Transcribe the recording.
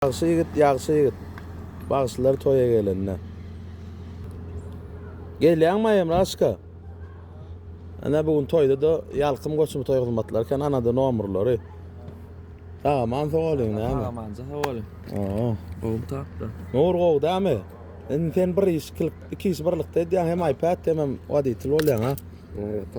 Ýagşy ýigit, ýagşy ýigit. Bagşylar toýa gelende. Gelýäňmi Emraşka? Ene bu gün toýda-da Ýalkym goçumy toý hyzmatlary eken anada nomurlary. Sagaman sowalyň näme? Sagamanja sowalyň. Oo. Gowy tapda. Nur gowy dämi? Indi sen bir iş, iki iş birlikde edýäň hem iPad hemem woditel bolýaň ha. Evet.